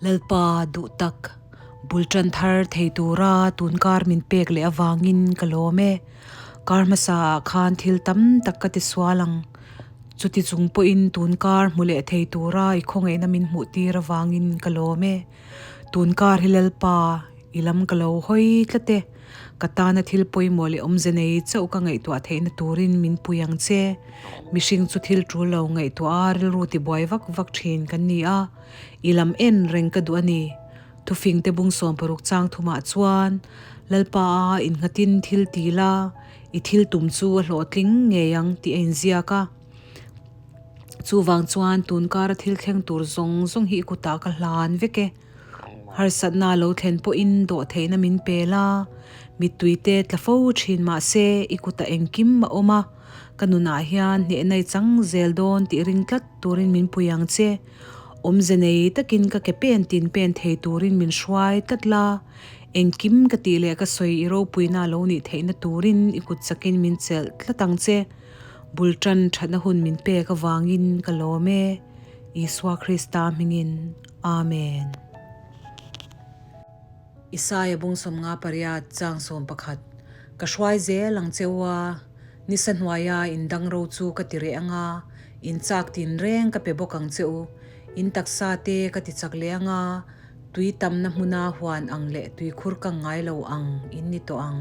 Lalpa duh tak, bul tan thar thei tura tun kar min pek leh avangin ka lawm e. Kar hmasa ah khan thil tam tak ka ti sual ang. Chuti chung pawhin tun kar hmu leh thei tura i khawngaihna min hmuh tir avangin ka lawm e. Tun kar hi Lalpa, i lam ka lo hawi tlat e. Ka tana thil pawimawh leh awmze nei chauh ka ngaihtuah theihna turin min pui ang che. Mihring chu thil tul lo ngaihtuah a rilru tibuai vak vak thin kan ni a, i lam en reng ka duh a ni. Thufingte bung 60 chang thumah chuan, Lalpa a innghatin thil ti la, i thil tum chu a hlawhtling ngei ang tih a inziak a. Chuvang chuan tunkara thil thleng tur zawng zawng hi i kutah ka hlan vek e. Harsatna lo thlen pawhin dawh theihna min pe la, mittui te tla fo thin mahse i kutah engkim a awm a, ka nunah hian hnehna i chang zel dawn tih ring tlat turin min pui ang che. Awmze nei takin ka ke pen tin pen thei turin min hruai tlat la, engkim ka tih leh ka sawi i ropuina lo nih theihna turin i kut chakin min chelh tlat ang che. Bul tan thatna hun min pek avangin ka lawm e, Isua Krista hmingin. Amen. Isaia bung 58 chang 11 Ka hruai zel ang che u a, nisa hnuaia in dang ro chu ka ti reh ang a, in chak tin reng ka pe bawk ang che u, in taksa te ka ti chak leh ang a, tui tamna hmuna huan ang leh tuikhur kang ngai lo ang in ni tawh ang.